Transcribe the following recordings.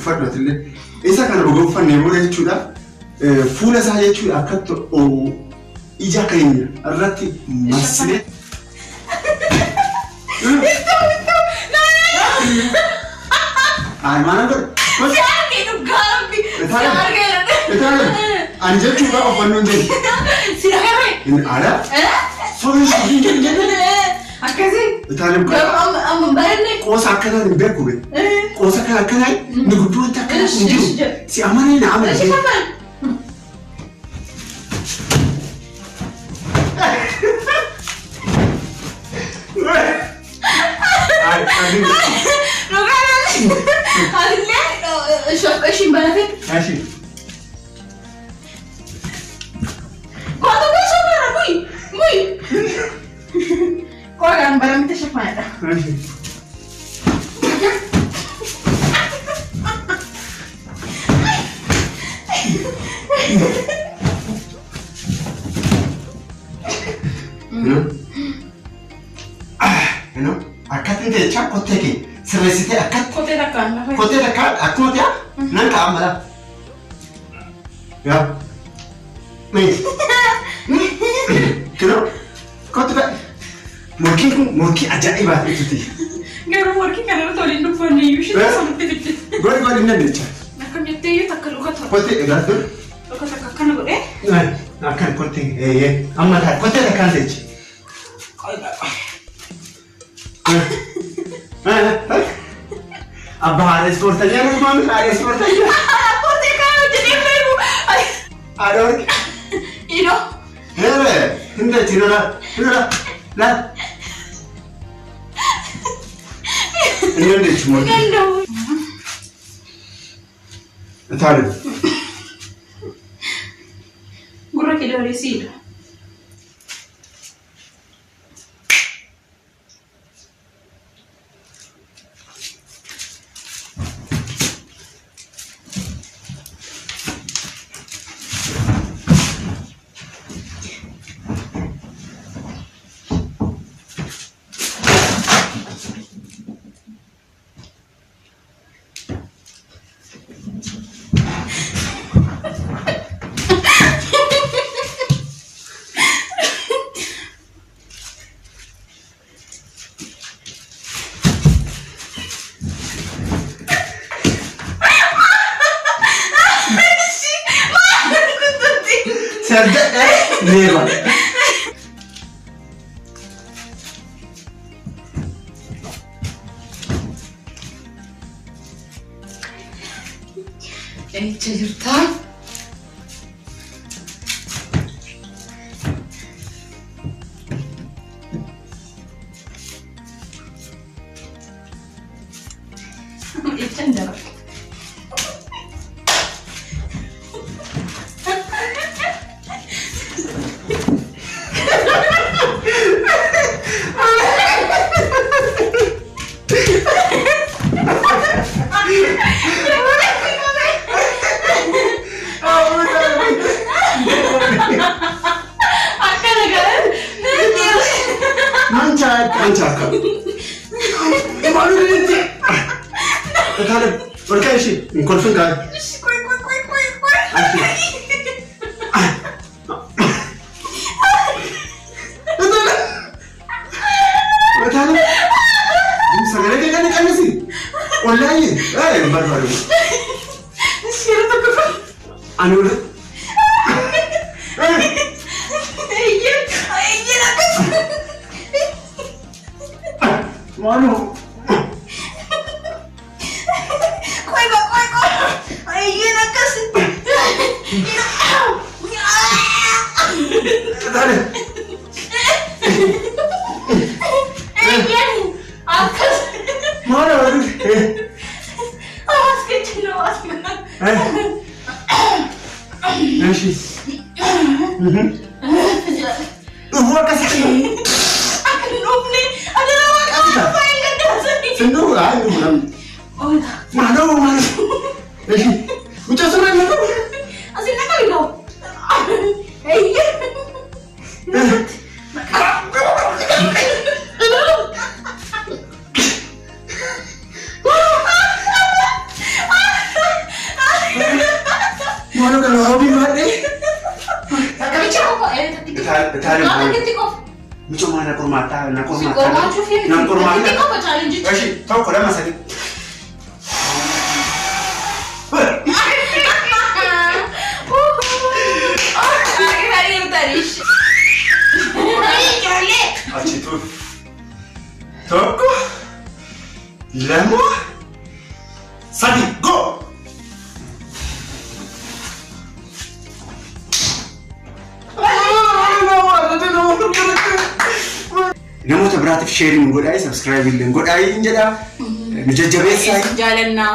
Uffadhu atillee. Isa kana dhuga uffannee booda jechuudha. Fuula isaa jechuudha akkatti ija keenya irratti marsinee. Ay, maal godhe? Si arge dhugaa rabbi. Si arge. Ani jechuudha uffannoo hin jiru. Si agarre. Ala? Sobii sobii hin jenne. Akkasii. Itaalim Garuu amma amma hin barenne. Qoosa akkanaan hin beeku be. Qoosa kana akkanaan nu gidduu wanti akkanaa hin jiru. Si amanee na amane. Ishi kafal. Dhugaa rabbi. Atillee ishiin banate. Ashi. Kootu kun somarra muyi muyi. Qoodaan baramte shafaadha. Ashi. Akkatti jecha kottee kee sirreessitee akkatti Kotee takkaan lafa. Kottee takka akkuma ta'e nan ka'a mala. Yaa. Mee. Kinoo. Kottu ka'i. Morkiin kun morkii ajaa'ibaati ibsuti. Garuu warqii kana irratti waliin dubbanne iyyuu ishee sanatti fidde. Goli goli hin dandeecha. Akkam jettee iyyuu takka luka tokko Kottee egaa dur. luka takka akkana godhee. Akkan kottee eeyyee amma ta'a kottee takkaan teechi. Abba haadha ispoortanya nama maamila haadha ispoortanya. Kottee kana hojjetee beeku. Haadha warqii. Idoo. Heere hin teechi lola lola la. Hin dandeechi morkii. Danda'u. Itaali. Gurra kee dabalee siidha. Sarda leeba. Echa jirtaa? Echan jira. Akkana gara. Mancha mancha akka. Malu ni. Itaali warqee ishii hin kolfin kaa. Qoy qoy qoy qoy qoy. Itaali. Sagalee kee kan qannisi. Wallaahi ee hin barbaadu. Seera tokko qoy. Ani wala. Eeyyee eeyyee akkas. Malu. Qoy qoy qoy qoy. Eeyyee akkas. Itaali. Eeyyee akkas. Malu. Awas kecil awas. Eshi. Dhufu akkasii. Akka hin dhufne adana waaqa waan gaddaasanii. Sinduu haa hin dhufu namni. Maaloo maaloo. Eshi. Mucaa suuraa hin dhufu. Asin akka hin Eeyyee. Maaloo kan roobii maadhee. Takkicha qofa. Itaalii maal? Takkitti qofa. Michoo na qormaataa na Si qormaataa. qormaachuu fi Na qormaataa. takkitti qofa challenge. Eshi tokko lama sadi. Achi tu. Tokko lama sadi go. Namoota biraatiif share godhaa, subscribe illee godhaa hin jedhaa. Nu jajjabeessaa. Jaalannaa.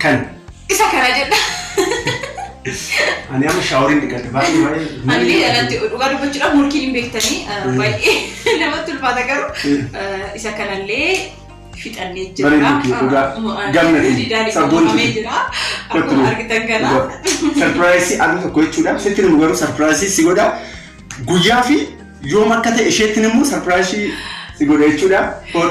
Kan Isa kana jedha. ani amma showeriin dhiqadhe baay'ee baay'ee. Ani jalatti dhugaa dubbachuudhaaf morkiin hin beektanii baay'ee namatti ulfaata garuu isa kanallee fixannee jira. Bareedu dhugaa. Gamna sabboon jira. Akkuma argitan kana. Surprise aduu tokko jechuudha. Sitti nu garuu surprise si godha. Guyyaa fi yoom akka ta'e isheetti immoo surprise si godha jechuudha. Sabboon.